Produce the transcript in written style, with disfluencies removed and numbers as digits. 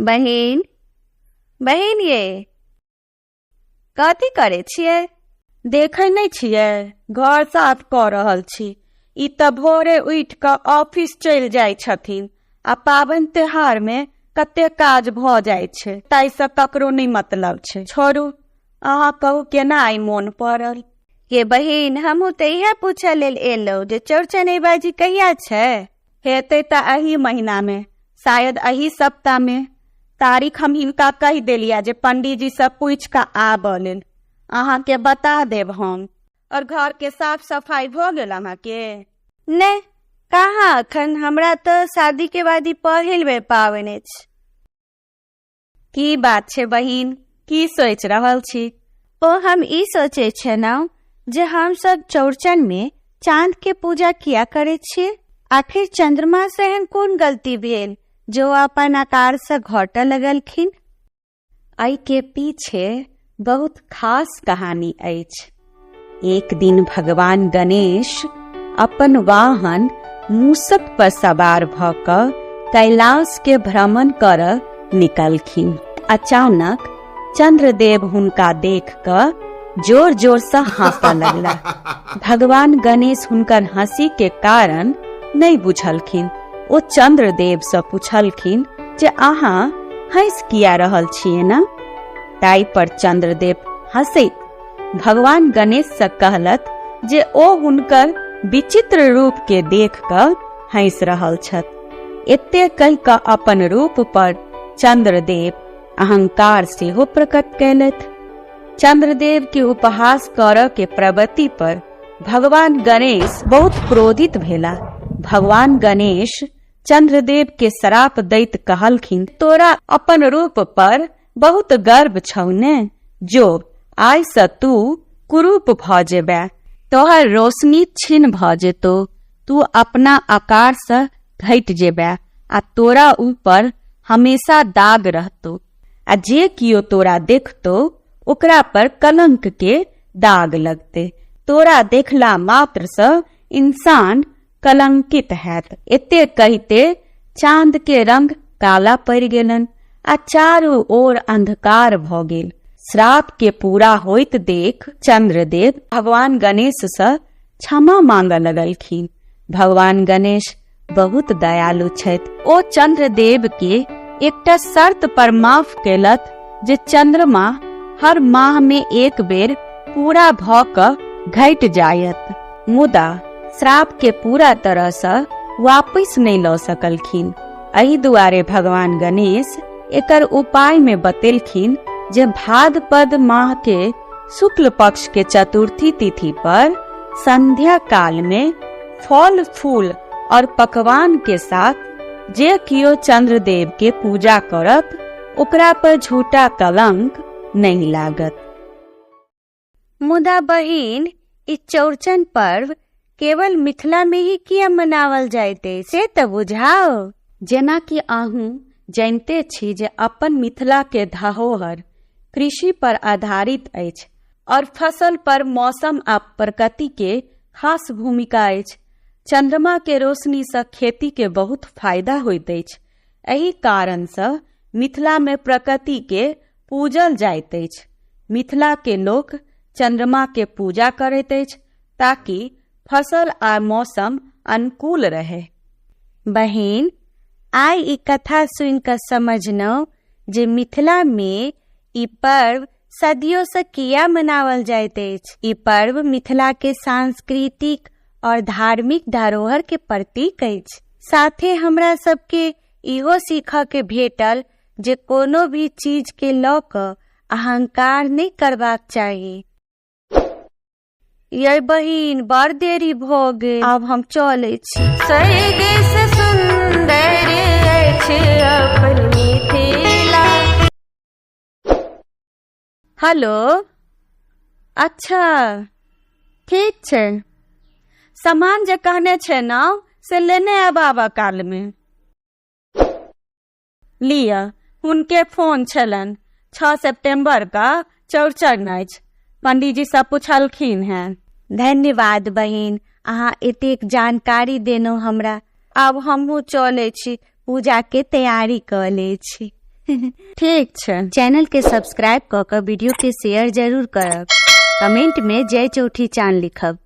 बहिन, बहिन ये, कथी करै छियै? देखै नहि छियै, घर साफ कऽ रहल छी। ई तऽ भोरे उठि कऽ ऑफिस चलि जाइ छथिन आ पाबनि त्योहारमे कते काज भऽ जाइ छै, ताहिसँ ककरो नहि मतलब छै। छोड़ू, अहाँ कहू केना आइ मोन पड़ल? ये बहिन, हमहूँ तऽ इएह पूछऽ लेल एलहुँ जे चौड़चन एहि बाजी कहिया छै? हेतै तऽ एही महीनामे, शायद एही सप्ताहमे। तारीख हम हिनका कहि देलियै जे पंडीजीसँ पूछि कऽ आबऽ लेल। अहाँके बता देब हम। और घरके साफ सफाइ भऽ गेल अहाँके? नहि, कहाँ अखन, हमरा तऽ शादीके बाद ई पहिल बेर पाबनि अछि। की बात छै बहिन, की सोचि रहल छी? ओ हम ई सोचै छलहुँ जे हमसभ चौड़चनमे चाँदके पूजा किया करै छियै? आखिर चंद्रमासँ एहन कोन गलती भेल जे ओ अपन आकारसँ घटऽ लगलखिन? एहिके पीछे बहुत खास कहानी अछि। एक दिन भगवान गणेश अपन वाहन मूसक पर सवार भऽ कऽ कैलाश के भ्रमण करऽ निकलखिन। अचानक चंद्रदेव हुनका देख कऽ जोर जोर से हंसऽ लगला। भगवान गणेश हुनकर हंसी के कारण नहि बुझलखिन। ओ चंद्रदेव से पूछलखिन जे अहाँ हंसि किया रहल छियै ने? ताहि पर चंद्रदेव हंसैत भगवान गणेश से कहलत जे ओ हुनकर विचित्र रूप के देख कऽ हंसि रहल छथि। एते कहि कऽ अपन रूप पर चंद्रदेव अहंकार सेहो प्रकट कयलथि। चंद्रदेव के उपहास करऽ के प्रवृत्ति पर भगवान गणेश बहुत क्रोधित भेला। भगवान गणेश चंद्रदेव के श्राप दैत कहलखिन, तोरा अपन रूप पर बहुत गर्व छौ ने? जो, आइ से तू कुरूप भऽ जेबे, तोहर रोशनी क्षीण भऽ जेतो, तू अपना आकार से घटि जेबे आ तोरा ऊपर हमेशा दाग रहतो आ जे कियो तोरा देखतो ओकरा पर कलंक के दाग लगते। तोरा देखला मात्र से इंसान कलंकित हैत। एते कहिते चांद के रंग काला पड़ि गेलनि आ चारू ओर अंधकार भऽ गेल। श्राप के पूरा होइत देख चंद्रदेव भगवान गणेश सँ क्षमा मांगऽ लगलखिन। भगवान गणेश बहुत दयालु छथि। ओ चंद्रदेव के एकटा शर्त पर माफ केलथि जे चंद्रमा हर माह में एक बेर पूरा भऽ कऽ घटि जायत। मुदा श्राप के पूरा तरह सँ वापस नहि लऽ सकलखिन। एहि दुआरे भगवान गणेश एकर उपाय में बतेलखिन जे भाद्रपद माह के शुक्ल पक्ष के चतुर्थी तिथि पर संध्या काल में फल फूल और पकवान के साथ जे कियो चंद्रदेव के पूजा करत ओकरा पर झूठा कलंक नहीं लागत। मुदा बहिन, ई चौड़चन पर्व केवल मिथिला में ही किया मनावल जाइत अछि से तऽ बुझाओ। जेना कि अहूँ जानिते छी जे अपन मिथिला के धरोहर कृषि पर आधारित अछि और फसल पर मौसम आ प्रकृति के खास भूमिका अछि। चंद्रमा के रोशनी सँ खेती के बहुत फायदा होइत अछि। एहि कारण सँ मिथिला में प्रकृति के पूजल जाइत अछि। मिथिला के लोक चंद्रमा के पूजा करैत अछि ताकि फसल आ मौसम अनुकूल रहे। बहिन, आइ ई कथा सुनि कऽ समझलहुँ जे मिथिला में ई पर्व सदियों से किया मनावल जाइत अछि। ई पर्व मिथिला के सांस्कृतिक और धार्मिक धरोहर के प्रतीक अछि। साथे हमरा सबके इहो सीखऽ के भेटल जे कोनो भी चीज के लऽ कऽ अहंकार नहि करबाक चाही। यै बहिन, बड़ देरी भऽ गेल, आब हम चलै छी। स्वर्ग से सुंदर अछि अपन मिथिला। हेलो, अच्छा ठीक छै, सामान जे कहने छै ने से लेने आब आबऽ काल में। लिअ, हुनके फोन छलनि। 6 सितम्बर का चौड़चन अछि, पंडीजी सब पुछलखिन हैं। धन्यवाद बहिन, अहाँ एतेक जानकारी देलहुँ हमरा। आब हमहूँ चलै छी, पूजा के तैयारी कऽ लै छी। ठीक छै। चैनल के सब्सक्राइब कऽ कऽ वीडियो के शेयर जरूर करब। कमेंट में जय चौठी चांद लिखब।